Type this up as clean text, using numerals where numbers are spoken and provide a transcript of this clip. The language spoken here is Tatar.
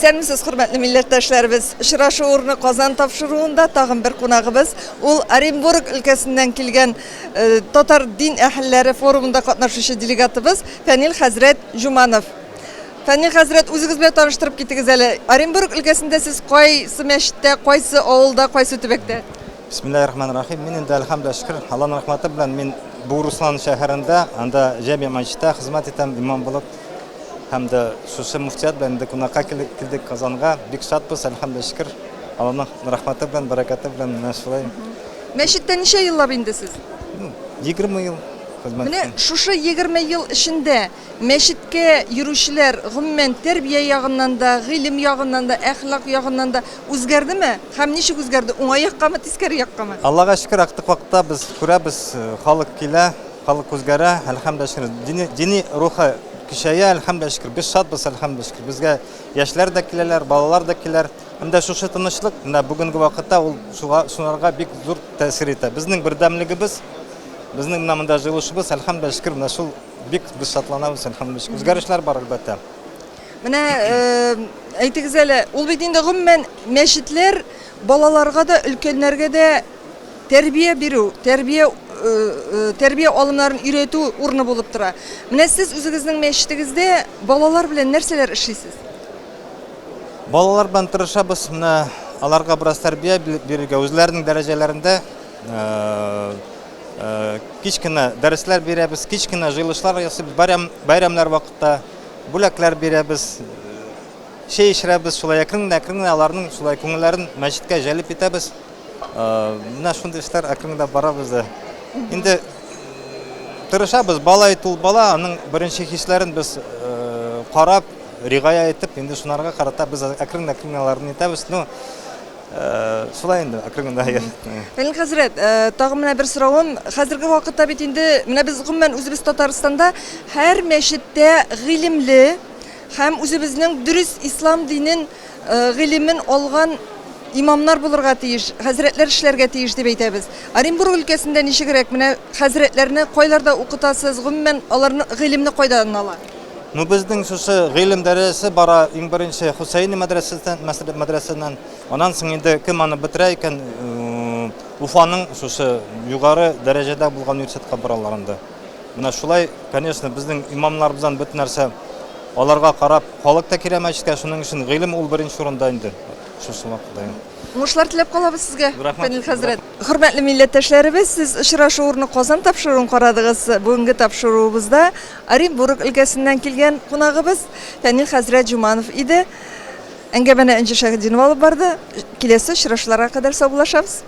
Исәнмесез, хөрмәтле милләттәшләребез! Очрашу урыны Казан тапшыруында тагын бер кунагыбыз. Ул Оренбург өлкәсеннән килгән э, татар дин әһелләре форумында катнашучы делегатыбыз Фәнил хәзрәт Җуманов. Фәнил хәзрәт, үзегез белән таныштырып китегез әле. Оренбург өлкәсендә сез кайсы мәчеттә, кайсы авылда, кайсы төбәктә? Бисмиллаһир-рахманир-рахим. Мин инде әлхәмдүлилләһ шөкер, Аллаһның рәхмәте белән мин Бугуруслан шәһәрендә, анда Җәмигъ мәчеттә хезмәт итәм, имам булып. Һәм дә шушы муфтият белән инде кунакка килдек Казанга. Бик шатбыз, әлхәмдүлилләһ шөкер. Аллаһның рәхмәте белән, бәрәкәте белән менә шулай. Мәчеттә ничә еллап инде сез? 20 ел хезмәт Менә шушы 20 ел эчендә мәчеткә йөрүчеләр, гомумән, тәрбия ягыннан да, гыйлем ягыннан да, әхлак ягыннан да үзгәрдеме? Һәм ничек үзгәрде? Уңай яккамы, тискәре яккамы? Аллага шөкер, актык вакытта без күрәбез, халык килә, халык үзгәрә, әлхәмдүлилләһ шөкер. Дини, дини рухы көчәя, әлхәмдүлилләһ шөкер. Без шатбыз, әлхәмдүлилләһ шөкер. Безгә яшьләр дә киләләр, балалар да киләләр. Һәм дә шушы тынычлык, менә бүгенге вакытта ул шуга, шунарга бик зур тәэсир итә. Безнең бердәмлегебез, безнең менә монда җыелышыбыз, әлхәмдүлилләһ шөкер, менә шул Бик без шатланабыз, әлхәмдүлилләһ. Үзгәрешләр бар, әлбәттә. Менә әйтегез әле, ул бит инде гомумән мәчетләр балаларга да, өлкәннәргә дә тәрбия бирү, тәрбия тәрбия алымнарын өйрәтү урыны булып тора. Менә сез үзегезнең мәчетегездә балалар белән нәрсәләр эшлисез? Балалар белән тырышабыз, менә аларга бераз тәрбия бирергә, үзләренең дәрәҗәләрендә Кич кенә дәресләр бирәбез, кич кенә җыелышлар ясыйбыз, бәйрәм, бәйрәмнәр вакытта бүләкләр бирәбез, чәй эчерәбез, шулай әкрен генә, әкрен генә аларның шулай күңелләрен мәчеткә җәлеп итәбез. Менә шундый эшләр әкрен генә бара бездә. Инде тырышабыз, бала ит ул бала, аның беренче хисләрен без карап, ригая итеп, инде шунарга карата без әкрен-әкрен аларны итәбез. Ну, Шулай инде, әкрен генә. Фәнил хәзрәт, тагын менә бер соравым. Хәзерге вакытта бит инде менә без гомумән үзебез Татарстанда һәр мәчеттә гыйлемле һәм үзебезнең дөрес ислам динен гыйлемен алган имамнар булырга тиеш, хәзрәтләр эшләргә тиеш дип әйтәбез. Оренбург өлкәсендә ничегрәк? Менә хәзрәтләрне кайларда укытасыз? Гомумән аларны гыйлемне кайдан ала? Ну, безнең шушы гыйлем дәрәҗәсе бара иң беренче Хусәйни мәдрәсәсеннән, мәдрәсәсеннән. Аннан соң инде кем аны бетерә икән, Уфаның шушы югары дәрәҗәдә булган университетка баралар инде. Менә шулай, конечно, безнең имамнарыбыздан бөтен нәрсә аларга карап, халык та килә мәчеткә, шуның өчен гыйлем ул беренче урында инде шушы вакытта. Уңышлар теләп калабыз сезгә, Фәнил хәзрәт. Хөрмәтле милләттәшләребез, сез Очрашу урыны Казан тапшыруын карадыгыз. Бүгенге тапшыруыбызда Оренбург өлкәсеннән килгән кунагыбыз Фәнил хәзрәт Җуманов иде. Әңгәмәне Энҗе Шәһетдинова алып барды. Киләсе очрашуларга кадәр саубуллашабыз.